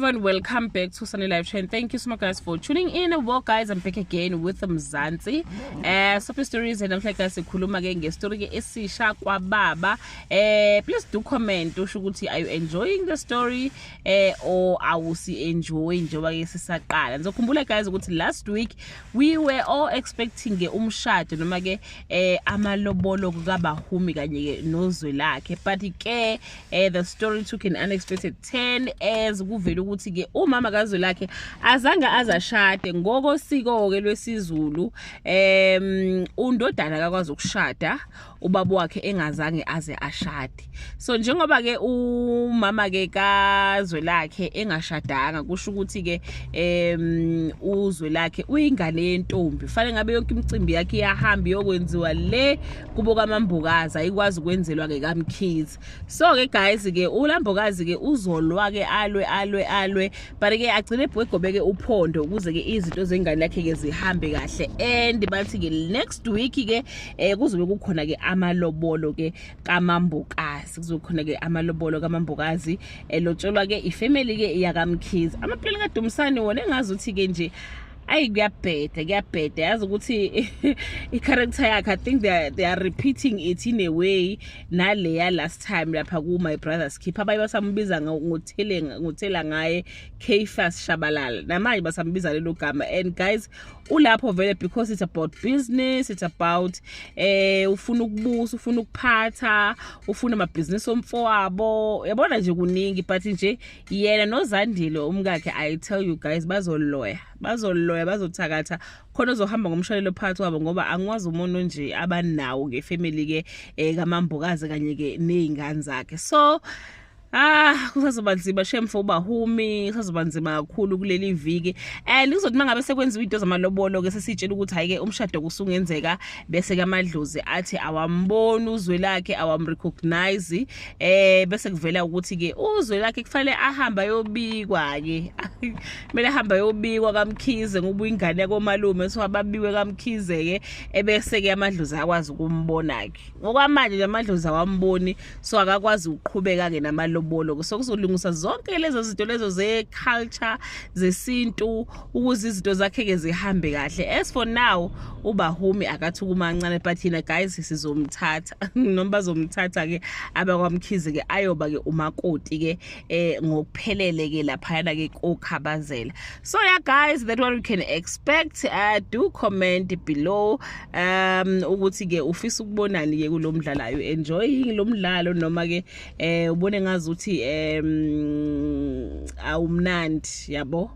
Everyone, welcome back to Sunny Live Trend. Thank you so much, guys, for tuning in. Well, guys, I'm back again with Mzansi Soapy Stories, and namhlanje, guys, sikhuluma ke ngestory ke esisha kwababa. Please do comment, usho ukuthi are you enjoying the story or awusi enjoy njengoba ke sisaqala. Ngizokhumbula, guys, ukuthi last week we were all expecting ke umshado noma ke amalobolo kaBahumi kanye ke nozwe lakhe, but ke the story took an unexpected turn as kuvela ukuthi ke umama kazwe lakhe azange azashade. Ngokosiko ke lwesiZulu, undodana akakwazi ukushada ubaba wakhe engazange aze ashade. So njengoba ke umama ke kazwe lakhe engashadanga, kusho ukuthi ke uzwe lakhe uyingane yentombi, fanele ngabe yonke imicimbi yakhe iyahamba iyokwenziwa le kubo kaMambokazi, ayikwazi ukwenzelwa ke kaMkhize. So ke, guys, ke ulambokazi ke uzolwa ke, alwe, alwe, alwe, but ke agcine egobeke uphondo ukuze ke izinto zengane yakhe ke zihambe kahle. And bathi ke next week ke kuzobe kukhona ke amalobolo ke kaMambokazi, kuzobe khona ke amalobolo kaMambokazi, elotsholwa ke ifamily ke yakaMkhize. Amaplani kaDumsane wona engazi ukuthi ke nje, ayi, kuyabheda, kuyabheda. Yazi ukuthi i-character yakhe, I think they are repeating it in a way naleya last time lapha ku My Brother's Keeper. Abaye basambiza ngothele ngothela ngaye Caiphus Shabalala, namanje basambiza lelo gama. And guys, ulapho vele because it's about business, it's about ufuna ukubusa, ufuna ukuphatha, ufuna amabhizinisi omfowabo, yabona nje kuningi. But nje yena noZandile umkakhe, I tell you guys, bazoloya, bazoloya, bazothakatha khona, ozohamba ngomshayelo phakathi kwabo, ngoba angikwazi umuntu nje abanawo ngefamily ke kaMambokazi kanye ke nezingane zakhe. So ah, kusazoba nzima shem for uBahumi, kusazoba nzima kakhulu kuleli viki. And kuzothi mangabe sekwenziwa into zamalobolo ke, sesitshela ukuthi hayi ke, umshado kusungenzeka, bese ke amadlozi athi awamboni uzwe lakhe, awamrecognize, bese kuvela ukuthi ke uzwe lakhe kufanele ahambe ayobikwa ke, kumele ahambe ayobikwa kaMkhize ngoba ingane yakomalume. So ababiwe kaMkhize ke, ebese ke amadlozi akwazi ukumbona ke. Ngokwamanje nje amadlozi awamboni, so akakwazi ukuqhubeka ke namalobolo. So kuzolungisa zonke lezo zinto lezo ze-culture, zesintu, ukuze izinto zakhe ke zihambe kahle. As for now, uBahumi akathi kumancane, but thina, guys, sizomthatha noma bazomthatha ke abakwaMkhize ke, ayoba ke umakoti ke ngokuphelele ke laphayana ke koKhabazela. So yeah, guys, that what we can expect. Do comment below ukuthi ke ufisa ukubonani ke kulomdlalo. Are you enjoying lo mdlalo noma ke ubone ngazi ukuthi awumnandi, yabo,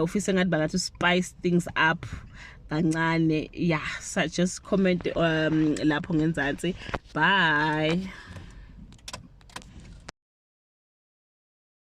ufise ngathi bangathi spice things up kancane? Yeah, so just comment lapho ngenzansi. Bye.